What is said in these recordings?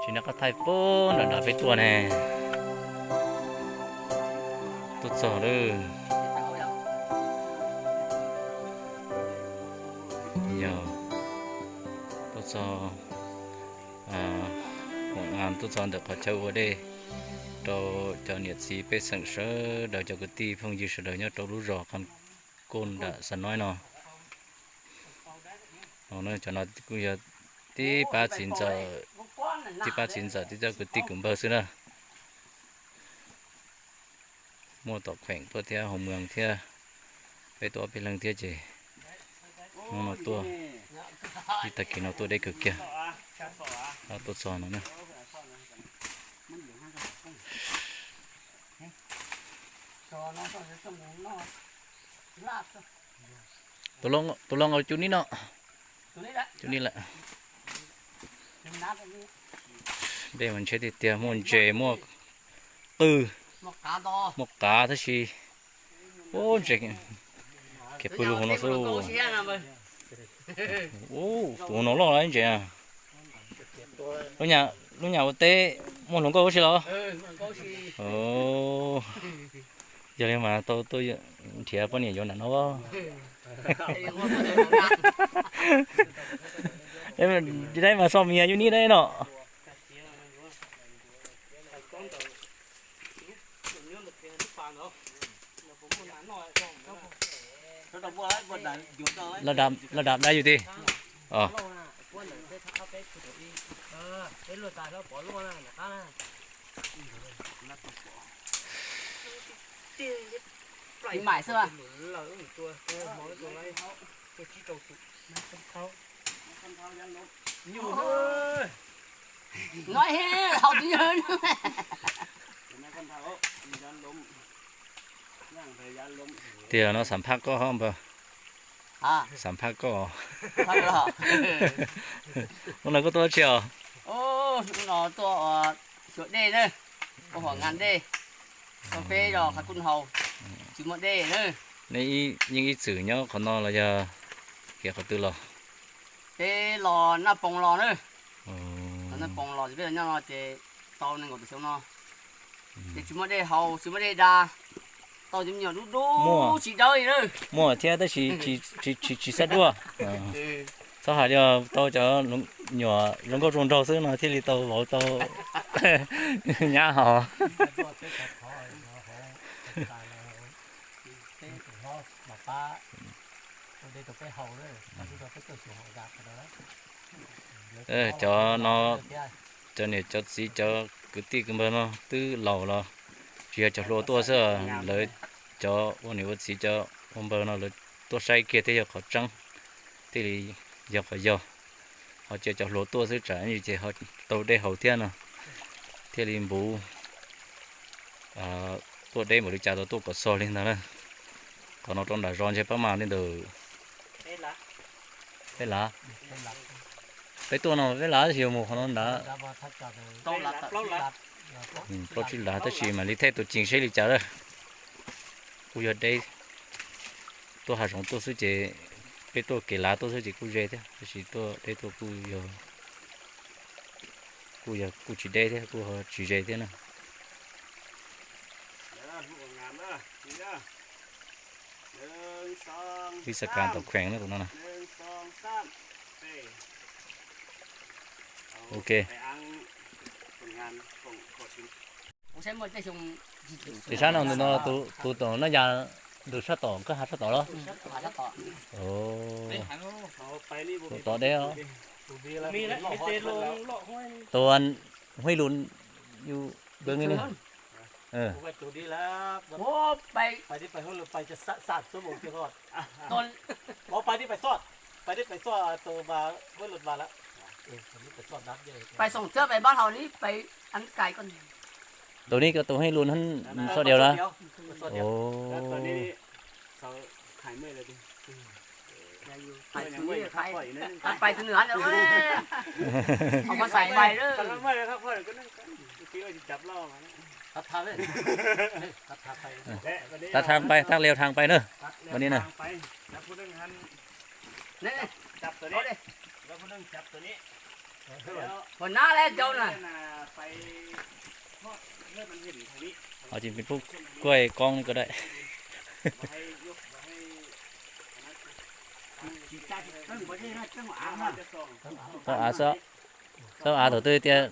Tsis nyob qab thaij puag nram nram peb tuaj ne. Tuaj txog lawm. Yog tuaj txog, tuaj txog ntawm qhov chaw ua dej rau cov niam txiv pej xeem sawv daws, cov kwv tij phooj ywg sawv daws nyob rau lub zos Qham Koj nram Xa Noib no. Cov no kuj yog tib pab txiv ntxawm, tib pab txiv ntxawm tib co kwv tij kwv npawg xwb na. Muaj tom kheem tuaj thiab hoo mws thiab, peb tuaj ob peb leeg thiab ces hnub no tuaj, ib tag kis no tuaj deb kawg kiag. Tuaj txog no na. Tus lau nkaus cub nib no. Cub nib lawm. Dej mas ntshiab tiag tiag, muaj ntses muaj qwj, muaj qav tab sis, ub, ntses khiav pw lug hauv no xwb. Ub, tus no loj lawm ntses. Lub nyam ua teb muaj hluas nkauj ua si los? Yog li mas tau tuaj nrhiav poj niam yuav nram no. Dab mas soj mias yub nib dab no. Los dam dab yus ti. Tias no xam phaj koj hos npawg. Xam phaj koj. Hnub no koj tuaj tsi os? Tuaj xyuas dej na, ua hom ngas dej rau peb zos Qham Koj haus, tsis muaj dej na. Nej yeej ib txwm nyob qhov no los yog khiav qhov twg los? Peb los Naj Poos los na. Los Naj Poos los ces peb los nyob no ces tau nees nkaum tawm xyoo no. Ces tsis muaj dej haus, tsis muaj dej da, tau cov me nyuam dub dub tsis dawb li na. Muaj thiab tab sis tsis txhob dua. Txhob hais li, tau cov nyuam zoo nkauj zoo nraug xwb no thiaj li tau vauv tau nyab haus. Cov no, cov niam cov txiv cov kwv tij kwv npawg no twb laus los tsis yog cov hluas tuaj xwb, lawv cov ua niam ua txiv cov ua npawg no lawv tuaj saib kiag thiaj yog qhov tseeb, thiaj li yog qhov yog. Ho cia cov hluas tuaj xwb tsam ces ho tau dej haus thiab no, thiaj li npuv tuaj deb npaum li cas tau tuaj kom xog li ntag na. Qhov no rau nram zos ntshe pab mas li ntawm peb lav. Peb tuaj no peb lav tab sis yog mus qhov no nrad. Plaub tsib lav tab sis mam li thej tus cees seb li cas lawm. Kuj yog deb, tuaj hav zoov tuaj xwb ces peb tuaj kev lav tuaj xwb ces kuj ze thiab tab sis tuaj deb tuaj kuj yog, kuj yog kuj tsis deb thiab kuj tsis ze thiab na. Ib xab kas tom kheem na tus no na. Ok. Tus sab no tus no tus tom noj yas ntws sab tom koj hav sab tom los? Tus tom deb os. Tus Huib Lus yus npawg ne. Tus ni tus Huib Lus soj diav na. Tav thang pais, tav leo thang pais na. Ua ni na. Ua nab le rau na. Ho ces peb pub kuaj koob li ko dai. Txhob av xwb, txhob av thaum twg tias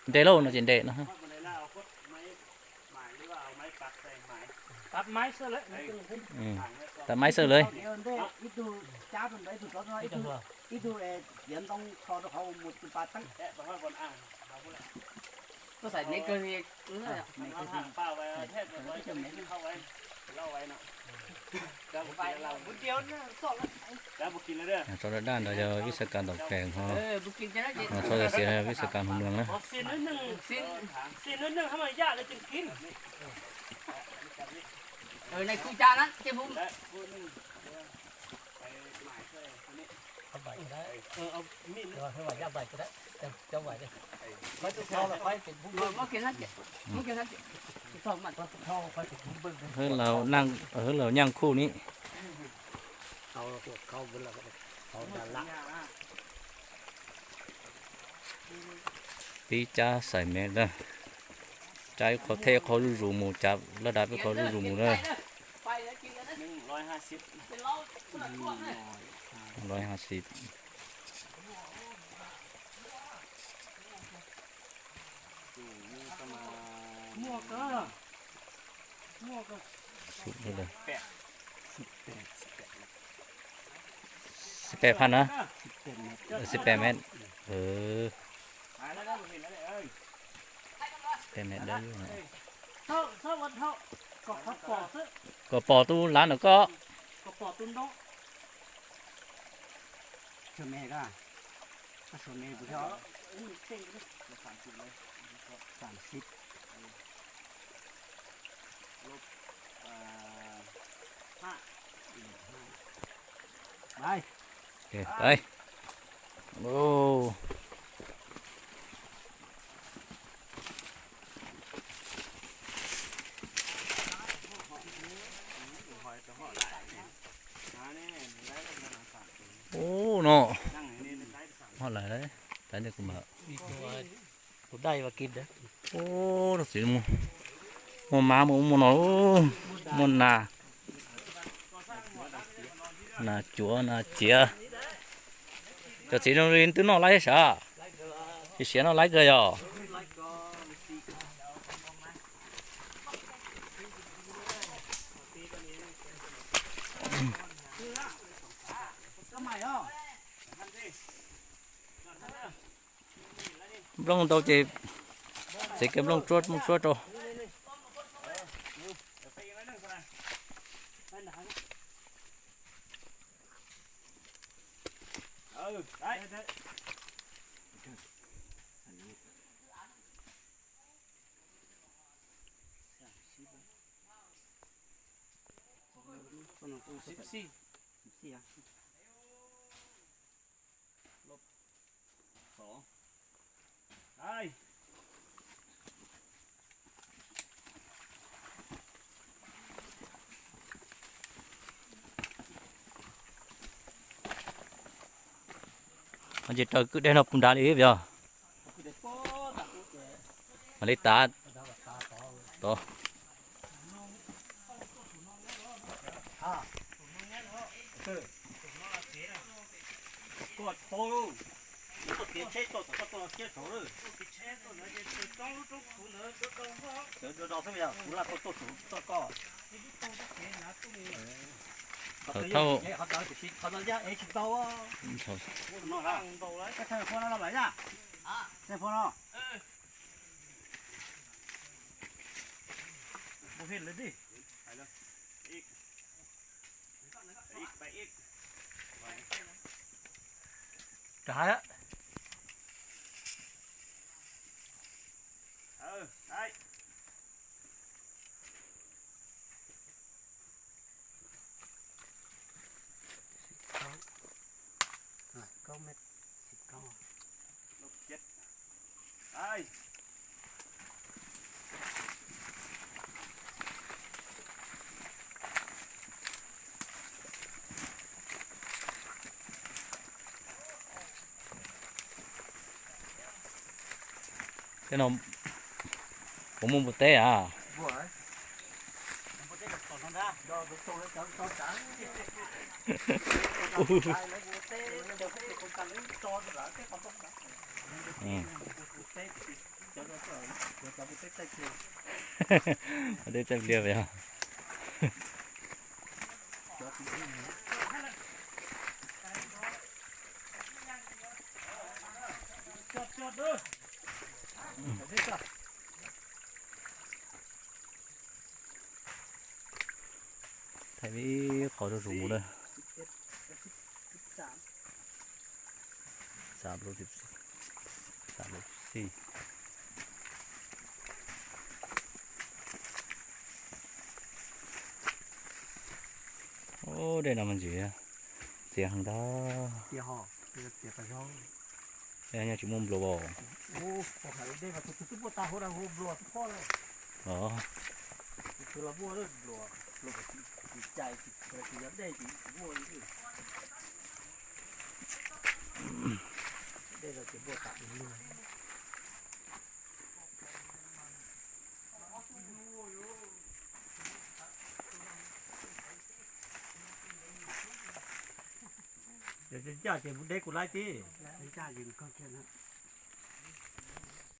nres lauj no ces nres no. Tab maib xwb lawm. Tso daj daj ntawd yog vij xav kas ntaum pem ho, tso yog xiav yog vij xav kas hmoov mloog na. Hwj laus nyaaj khuj ni. Pib cab xais mev na, cab ib qho thej ib qho zuj zus mus, cab laj dav peb qho zuj zus mus na. Loj ha xib. Xib peb phaj na, xib peb met. Xib peb met dawb. Kom pom tus lav ntawm koj. Ub no, ho lawm, tais ntawd kuv mam. Ub, txiv muaj mab muaj ub muaj no, muaj nas, nas cuav nas ciav. Cov txiv zoo li twb noj laib sav, tsis siav noj laib kawg yog. Nplooj ntau ces txiav kiag nplooj tsuab nplooj tsuab rau. Ces raws kwj deg no puv nrad li yog. Mam li tav tod. Thaum thauj. Tej no puas muaj npua teb a? Teb txaij pliag yog. Thaij ib qho rau tus mus na. Xav lub, xav lub xij. Ub, dej no mas ntsis txias heev ntag. Nyob tsis muaj nplua as. Yog caj ces mus deb kuv laib tib.